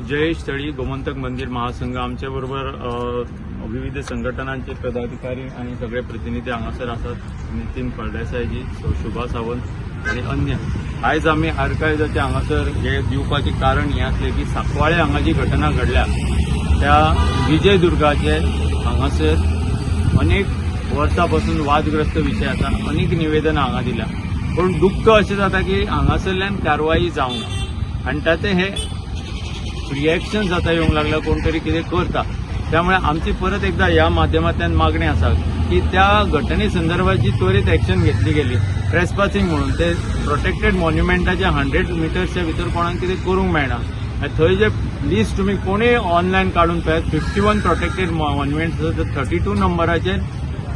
जयेश थळी, गोमंतक मंदिर महासंघ. आमचे बरोबर विविध संघटनांचे पदाधिकारी आणि सगळे प्रतिनिधी हांगासर आसात, नितीन फळदेसायजी, शुभा सावंत आणि अन्य. आयज आमी आर्कायजाचे हांगासर हे दिवपाचें कारण हें आसलें की सांकवाळे हांगा जी घटना घडल्या, त्या विजयदुर्गाचे हांगासर अनेक वर्सां पासून वादग्रस्त विशय आसा. अनेक निवेदनां हांगा दिल्या, पूण दुख्ख अशें जाता की हांगासरल्यान कारवाई जावंक ना आनी ताचें हे रिएक्शन आतां येवंक लागल्या, कोण तरी कितें करता. त्यामुळे आमची परत एकदा ह्या माध्यमांतल्यान मागणी आसा की त्या घटने संदर्भात जी त्वरीत एक्शन घेतली गेली, ट्रेसपासिंग म्हणून ते प्रोटेक्टेड मॉन्युमेंटाच्या 100 मिटर्सच्या भितर कोणाक कितें करूंक मेळना. आनी थंय जे लिस्ट तुमी कोणूय ऑनलायन काडून पळयात, 51 प्रोटेक्टेड मॉन्युमेंट्स, 32 नंबराचेर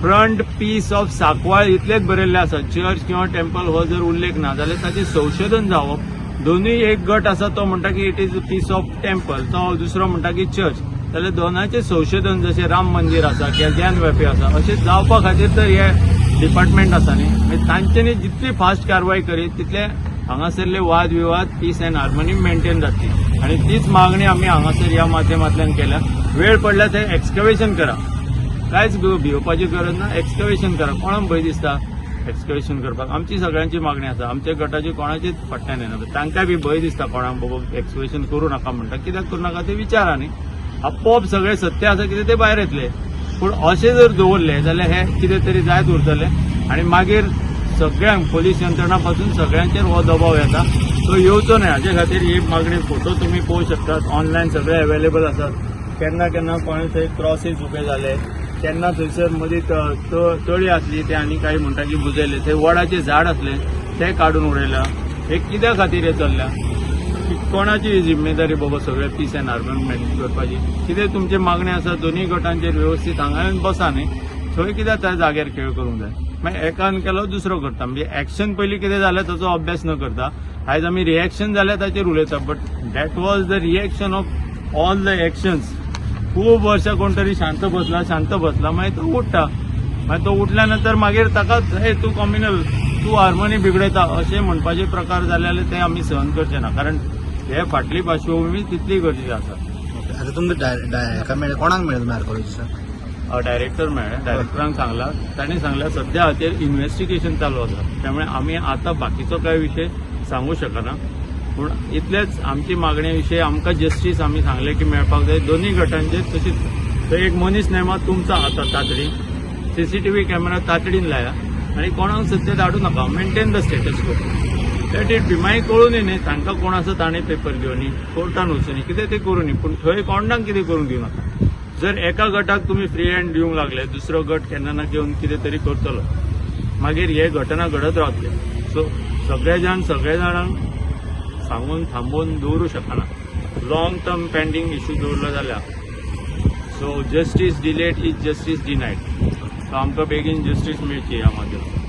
फ्रंट पीस ऑफ सांकवाळ इतलेच बरयल्लें आसा. चर्च किंवा टेम्पल हो जर उल्लेख ना जाल्यार ताचें संशोधन जावप. दोनूय, एक गट आसा तो म्हणटा की it is piece of temple, तो दुसरो म्हणटा की चर्च. जाल्यार दोनाचें संशोधन, जशें राम मंदिर आसा किंवा ज्ञानव्यापी आसा, अशें जावपा खातीर तर हे डिपार्टमेंट आसा न्ही. मागीर तांच्यांनी जितली फास्ट कारवाय करीत तितले हांगासरले वाद विवाद, पीस अँड हार्मनी मेंटेन जातली आनी तीच मागणी आमी हांगासर ह्या माध्यमांतल्यान केल्या. वेळ पडल्यार ते एक्सकवेशन करा, कांयच भिवपाची गरज ना. एक्सकवेशन करा. कोणाक भंय दिसता एक्सकवेशन करपाक? आमची सगळ्यांची मागणी आसा. आमच्या गटाची कोणाचीच फाटल्यान येना. तांकां बी भंय दिसता कोणाक, बाबा एक्सकवेशन करूं नाका म्हणटा. कित्याक करूं नाका ते विचारा न्ही. आपोआप सगळें सत्य आसा कितें ते भायर येतले. पूण अशें जर दवरलें जाल्यार हे कितें तरी जायत उरतलें आनी मागीर सगळ्यांक, पोलीस यंत्रणा पासून सगळ्यांचेर हो दबाव येता. तो येवचो न्हय हाजे खातीर ही मागणी. फोटो तुमी पळोवंक शकतात, ऑनलायन सगळे अवेलेबल आसात. केन्ना केन्ना कोणे थंय क्रॉसीस उबे जाले, केन्ना थंयसर मदीं तळी आसली, ते आनी काही म्हणटा की बुजयले. थंय वडाचें झाड आसलें, तें काडून उडयलां. हे कित्या खातीर हें चल्लां की कोणाची ही जिम्मेदारी बाबा सगळें पीस अँड हार्मनी मेंटेन करपाची? कितें तुमची मागणी आसा, दोनूय गटांचेर व्यवस्थीत हांगा येवन बसा न्ही. थंय कित्याक त्या जाग्यार खेळ करूंक जाय? मागीर एकान केलो, दुसरो करता. म्हणजे एक्शन पयलीं कितें जालें ताचो अभ्यास न करता आयज आमी रिएक्शन जालें ताचेर उलयता. But that was the reaction of all the actions. खूब वर्सां कोण तरी शांत बसला, शांत बसला, मागीर तो उठटा. मागीर तो उठल्या नंतर मागीर ताकाच हे तूं कम्युनल, तूं हार्मनी बिगडयता अशें म्हणपाचे प्रकार जाले जाल्यार ते आमी सहन करचे ना, कारण हे फाटली पार्श्वभूमी तितली गरजेची आसा. आता तुमकां हेका मेळ्ळे, कोणाक मेळ्ळे तुमी आर्कोलॉजिस्टाक? डायरेक्टर मेळ्ळे. डायरेक्टरान सांगला, तांणी सांगला सध्या हाचेर इन्व्हेस्टिगेशन चालू आसा, त्यामुळे आमी आतां बाकीचो काय विशय सांगू शकना. पूण इतलेच आमची मागणे विशय, आमकां जस्टीस आमी सांगले की मेळपाक जाय दोनूय गटांचेर. तशीच थंय एक मनीस नेमा तुमचा आतां तातडीन सीसीटीव्ही कॅमेरा तातडीन लाया आनी कोणाक सत्य धाडू नाका. Maintain the status quo, let it be. मागीर कळून न्ही तांकां कोण आसा ताणें पेपर घेवनी, कोर्टान वचुनी, कितें तें करूनी, पूण थंय कोणाक कितें करूंक दिवं नाका. जर एका गटाक तुमी फ्री हँड दिवंक लागले, दुसरो गट केन्ना ना घेवन कितें तरी करतलो. मागीर हे घटना घडत रावतले. सो सगळे जाण सगळे जाणांक सांगून थांबोवन दवरूं शकना. लॉंग टर्म पेंडींग इशू दवरलो जाल्यार, so justice delayed is justice denied. So आमकां बेगीन जस्टीस मेळची ह्या माध्यमांतल्यान.